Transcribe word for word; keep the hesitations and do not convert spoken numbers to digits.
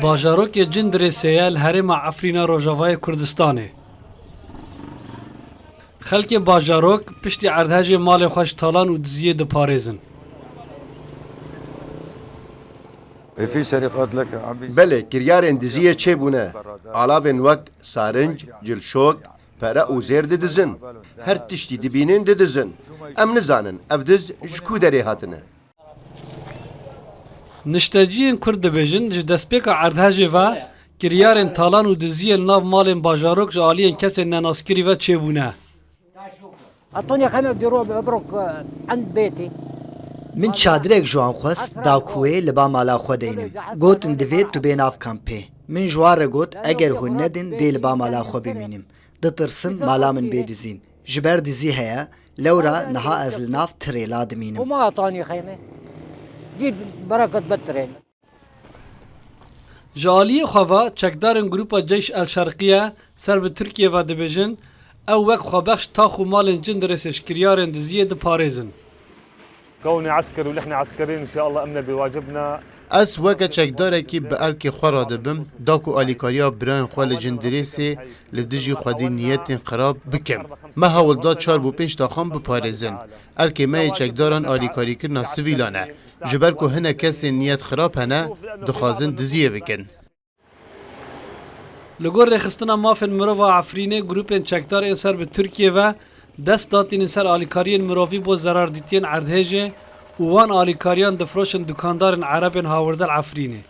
Bajarokê Cindirêsê ye li herêma Efrîna Rojavayê Kurdistanê. Xelkê bajarok piştî erdhejê malên xwe ji talan û diziyê diparêzin. E, fi seriqat leke, abi. Belê, kiryarên diziyê çêbûne. Alavên wek sarinc, cilşok, pere û zêr didizin. Her tiştî dibînin didizin. Em nizanin ev diz ji ku derê hatine. Nişteciyên Kurd dibêjin, ji destpêka erdhejê ve kiryarên talan û diziyên nav malên bajarok ji aliyên kesên nenaskirî ve çêbûne. Etonî xeme bi dîro bi ebrok end bêtî. Min çadirek ji wan xwest da ku wê li ba mala xwe deynim. Gotin divê tu bê nav kampê. Min ji wan re got eger hûn nedin dê li ba mala xwe bimînim. Ditirsim mala min bê dizîn. Ji ber dizî heye, lewra niha ez li nav tirêla dimînim. Huma etanî xeme. Cî bereket betirên. Ji aliyê xwe ve çekdarên Grupa Ceyş El Şerqiye ser bi Tirkiyê ve dibêjin, ew wek xwebexş tax û malên Cindirêsê ji kiryarên diziyê diparêzin. كوني عسكري ونحن عسكريين إن شاء الله قمنا بواجبنا. Ez weke çekdarekî bi erkê xwe re dibim, da ku alîkariya birayên xwe li Cindirêsê li dijî xwedî niyetên xirab bikim. Me hewl da çar bo pênc taxan biparêzin. Erkê me yê çekdaran alîkarîkirina sivîlan e. Ji ber ku hinek kesên niyet xirab hene, dixwazin diziyê bikin. Li gor Rêxistina Mafên Mirov a Efrînê, grûpên çekdar ên ser bi Tirkiyê ve dest datînin ser alîkariyên mirovî bo zerardîtiyên erdhêjê û wan alîkariyan difroşin dukandarên Erebên hawirdel Efrînê.